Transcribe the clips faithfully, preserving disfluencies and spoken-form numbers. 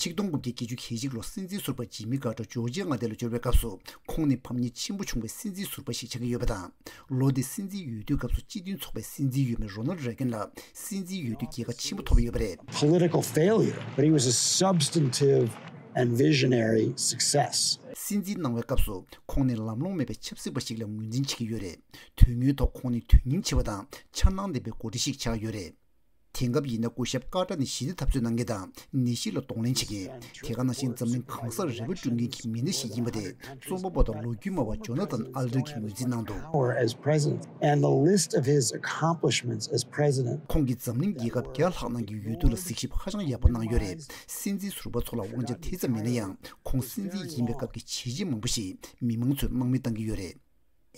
ཆིག་སྟོང་དགུ་བརྒྱ་བརྒྱད་ཅུ་གྱ་གཅིག་ལོར་སྲིད་འཛིན་ཟུར་པ་ཇི་མི་ཀར་ཏར་ཇོར་ཇི་ཡ་མངའ་སྡེ་ལ་འབྱོར་བའི་སྐབས་སུ་ཁོང་ནི་ཕམ་ཉེས་ཆེན་པོ་བྱུང་བའི་སྲིད་འཛིན་ཟུར་པ་ཞིག་ཆགས་ཀྱི་ཡོད་པ་དང་། ལོ་དེའི་སྲིད་འཛིན་འོས་བསྡུའི་སྐབས་སུ་སྤྱི་མཐུན་ཚོགས་པའི་སྲིད་འཛིན་འོས་མི་རོ་ནལ་རེ་གན་ལ་སྲིད་འཛིན་འོས་བསྡུའི་རྒྱལ་ཁ་ཆེན་པོ་ཐོབ་ཡོད་པ་རེད། Political failure, but he was a substantive and visionary success. སྲིད་འཛིན་གནང་བའི་སྐབས་སུ་ཁོང་ནི་ལམ་ལྷོང་མེད་པའི་ཆབ་སྲིད་པ་ཞིག་ལ་ངོས་འཛིན་བྱེད་ཀྱི་ཡོད་རེད། དོན་དངོས་ཐོག་ཁོང་ནི་དོན་སྙིང་ཆེ་བ་དང་འཆར་སྣང་ལྡན་པའི་འགོ་ཁྲིད་ཞིག་ཆགས་ཡོད་རེད། དེང་སྐབས་ཡིན་ན་སྐུ་ཞབས་ཀར་ཏར་ནི་ཞི་བདེ་འཐབ་རྩོད་གནང་མཁན་དང་ནད་གཞི་ལ་གདོང་ལེན་བྱེད་མཁན། དེ་ག་ནང་བཞིན་འཛམ་གླིང་གང་སར་རེ་བ་སྒྲུབ་མཁན་གྱི་མི་སྣ་ཞིག་ཡིན་པ་དེ་རྩོམ་པ་པོ་དང་ལོ་རྒྱུས་སྨྲ་བ་ཇོ་ན་ཐན་ཨལ་ཏར་གྱིས་ངོས་འཛིན་གནང་འདུག Power as president and the list of his accomplishments as president. ཁོང་གིས་འཛམ་གླིང་རྒྱལ་ཁབ་བརྒྱ་ལྷག་ནང་གི་འོས་བསྡུ་ལ་གཟིགས་ཞིབ་ཧ་ཅང་ཡག་པོ་གནང་ཡོད་རེད། སྲིད་འཛིན་ཟུར་པ་ཚོ་ལ་དབང་ཆ་དེ་ཙམ་མེད་ན་ཡང་ཁོང་སྲིད་འཛིན་ཡིན་པའི་སྐབས་ཀྱི་བྱས་རྗེས་མང་པོ་ཞིག་མི་མང་ཚོས་སྣང་མེད་བཏང་གི་ཡོད་རེད།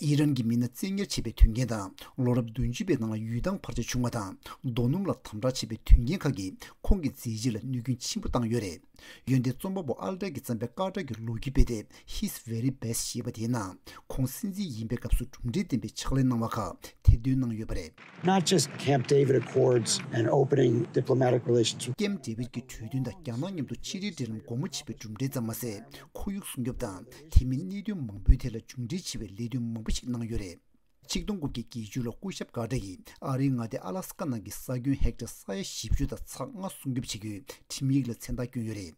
ཨི་རན་གྱི་མི་སྣ་བཙན་ཉར་བྱས་པའི་དོན་རྐྱེན་དང་། ལོ་རབས་བདུན་ཅུ་པའི་ནང་ལ་ཡུལ་ཐང་འཕར་ཆ་བྱུང་བ་དང་། རྡོ་སྣུམ་ལ་དམ་དྲག་བྱས་པའི་དོན་རྐྱེན་ཁག་གིས་ཁོང་གི་མཛད་རྗེས་ལ་གནོད་སྐྱོན་ཆེན་པོ་བཏང་ཡོད་རེད། འོན་ཏེ་རྩོམ་པ་པོ་ཨལ་ཏར་གྱིས་བརྩམས་པའི་ཀར་ཏར་གྱི་ལོ་རྒྱུས་དཔེ་དེབ་His Very Best ཞེས་པ་དེའི་ནང་། ཁོང་སྲིད་འཛིན་ཡིན་པའི་སྐབས་སུ་གྲུབ་འབྲས་ལྡན་པའི་ཕྱག་ལས་གནང་བ་ཁག་ཐེར་འདོན་གནང་ཡོད་པ་རེད། Not just Camp David Accords and opening diplomatic relations with ཀེམ་ཌེ་བིད་ཀྱི་གྲོས་མཐུན་དང་རྒྱ་ནག་མཉམ་དུ་ཕྱི་འབྲེལ་འབྲེལ་ལམ་སྒོ་མོ་ཕྱེ་བའི་གྲུབ་འབྲས་ཙམ་མ་ཟད། ཁོར་ཡུག་སྲུང་སྐྱོབ་དང་དེ་མིན་གནད་དོན་མང་པོའི་ཐད་ལ་མཇུག་འབྲས་ཆེ་བའི་ལས་དོན་མང་པོ་ཞིག་གནང་ཡོད་རེད། ཆིག་སྟོང་དགུ་བརྒྱ་བརྒྱད་ཅུ་ལོར་སྐུ་ཞབས་ཀར་ཏར་ཡིས་ཨ་རིའི་མངའ་སྡེ་ཨ་ལ་སི་ཀ་ནང་གི་ས་ཁྱོན་ཧེག་ཊར་ས་ཡ་བཞི་བཅུ་དང་ཚེག་ལྔ་སྲུང་སྐྱོབ་བྱེད་རྒྱུའི་ཁྲིམས་ཡིག་ལ་མཚན་རྟགས་བསྐྱོན་ཡོད་རེད།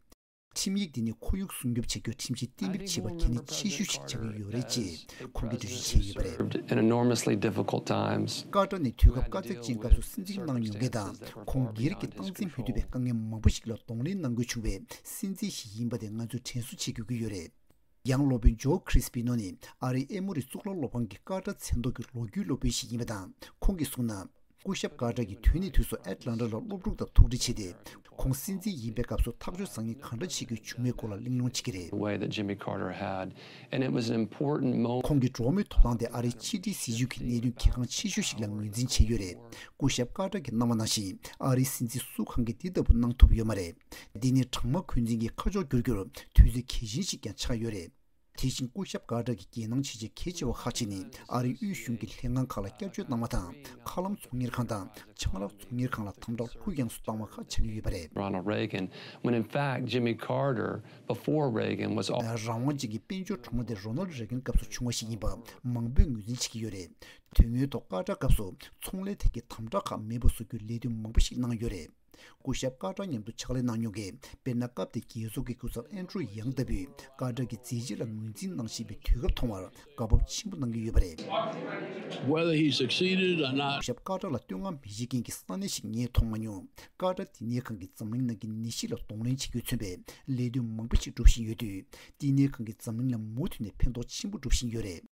ཁྲིམས་ཡིག་འདི་ནི་ཁོར་ཡུག་སྲུང་སྐྱོབ་བྱ་རྒྱུར་ཁྲིམས་གཞི་གཏན་འབེབས་བྱས་པ་གལ་གནད་ཆེ་ཤོས་ཤིག་ཆགས་ཀྱི་ཡོད་རེད་ཅེས་ཁོང་གིས་འགྲེལ་བརྗོད་བྱས་ཡོད་པ་རེད། Served in enormously difficult times. ཀར་ཏར་ནི་དུས་སྐབས་དཀའ་ཚེགས་ཅན་སྐབས་སུ་སྲིད་འཛིན་གནང་མྱོང་མཁན་དང་། ཁོང་སྒེར་གྱི་སྟངས་འཛིན་མི་ཐུབ་པའི་དཀའ་ངལ་མང་པོ་ཞིག་ལ་གདོང་ལེན་གནང་དགོས་བྱུང་བའི་སྲིད་འཛིན་ཞིག་ཡིན་པ་དེ་ང་ཚོས་དྲན་གསོ་བྱེད་དགོས་ཀྱི་ཡོད་རེད། ཡང་སློབ་དཔོན་ཇོ་ཁྲིས་པི་ནོ་ནི་ཨ་རིའི་ཨེ་མོ་རི་གཙུག་ལག་སློབ་ཁང་གི་ཀར་ཏར་མཚན་ཐོག་གི་ལོ་རྒྱུས་སློབ་དཔོན་ཞིག་ཡིན་པ་དང་། ཁོང་གིས་གསུངས་ན། སྐུ་ཞབས་ཀར་ཏར་གྱིས་དུས་ནས་དུས་སུ་ཨེཊ་ལན་ཊ་ལ་སློབ་ཕྲུག་དང་ཐུག་འཕྲད་བྱས་ཏེ། ཁོང་སྲིད་འཛིན་ཡིན་པའི་སྐབས་སུ་ཐག་གཅོད་བཟང་ངན་གང་འདྲ་བྱེད་དགོས་བྱུང་མེད་སྐོར་ལ་གླེང་སློང་བྱེད་ཀྱི་རེད། The way that Jimmy Carter had, and it was an important moment. ཁོང་གི་འགྲོ་བ་མིའི་ཐོབ་ཐང་དེ་ཨ་རིའི་ཕྱི་འབྲེལ་སྲིད་བྱུས་ཀྱི་གནད་དོན་གལ་འགངས་ཆེ་ཤོས་ཤིག་ལ་ངོས་འཛིན་བྱས་ཡོད་རེད། སྐུ་ཞབས་ཀར་ཏར་གྱིས་གནང་བ་ནང་བཞིན་ཨ་རིའི་སྲིད་འཛིན་སུ་གང་གིས་འདི་ལྟ་བུ་གནང་ཐུབ་ཡོད་མ་རེད། འདི་ནི་གྲང་མ་འཁོན་འཛིན་གྱི་ཁ་ཕྱོགས་བསྒྱུར་རྒྱུར་དུས་ཚོད་གལ་ཆེན་ཞིག་ཀྱང་ཆགས་ཡོད་རེད། དེ་བཞིན་སྐུ་ཞབས་ཀར་ཏར་གྱི་འགན་གནང་བྱས་རྗེས་གལ་ཆེ་བ་ཁག་ཅིག་ནི་ཨ་རིའི་དབུས་གཞུང་གི་ལྷན་ཁང་ཁག་ལ་བསྐྱར་བཅོས་གནང་བ་དང་། མཁའ་ལམ་ཚོང་གཉེར་ཁང་དང་ཆང་རག་ཚོང་གཉེར་ཁང་ལ་དམ་དྲག་ལྷུག་ཡངས་སུ་བཏང་བ་ཁག་ཆགས་ཀྱི་ཡོད་པ་རེད། Ronald Reagan, when in fact Jimmy Carter, before Reagan, was al- རང་དབང་ཅན་གྱི་དཔལ་འབྱོར་གྲོང་མོ་དེ་རོ་ནལ་རེ་གན་སྐབས་སུ་བྱུང་བ་ཞིག་ཡིན་པ་མང་པོས་ངོས་འཛིན་བྱེད་ཀྱི་ཡོད་རེད། དོན་དངོས་ཐོག་ཀར་ཏར་སྐབས་སུ་ཚོང་ལས་ཐད་ཀྱི་དམ་དྲག་ཁག་མེད་པ་བཟོ་རྒྱུའི་ལས་དོན་མང་པོ་ཞིག་གནང་ཡོད་རེད། སྐུ་ཞབས་ཀར་ཏར་མཉམ་དུ་ཕྱག་ལས་གནང་མྱོང་མཁན། དཔེར་ན། སྐབས་དེའི་རྒྱལ་ཚོགས་ཀྱི་སྐུ་ཚབ་ཨན་ཌྲུ་ཡང་ལྟ་བུས་ཀར་ཏར་གྱི་མཛད་རྗེས་ལ་ངོས་འཛིན་གནང་བཞིན་པའི་དུས་སྐབས་མཐོང་བར་དགའ་སྤོབས་ཆེན་པོ་གནང་གི་ཡོད་པ་རེད། Whether he succeeded or not. སྐུ་ཞབས་ཀར་ཏར་ལ་བསྟོད་བསྔགས་མི་བྱེད་མཁན་གྱི་ས་གནས་ཤིག་ངས་མཐོང་མ་མྱོང་། ཀར་ཏར་བསྟི་གནས་ཁང་གིས་འཛམ་གླིང་ནང་གི་ནད་གཞི་ལ་གདོང་ལེན་བྱེད་རྒྱུས་མཚོན་པའི་ལས་དོན་མང་པོ་ཞིག་སྒྲུབ་བཞིན་ཡོད་དུས། བསྟི་གནས་ཁང་གིས་འཛམ་གླིང་ལ་མུ་མཐུད་ནས་ཕན་ཐོགས་ཆེན་པོ་སྒྲུབ་བཞིན་ཡོད་རེད།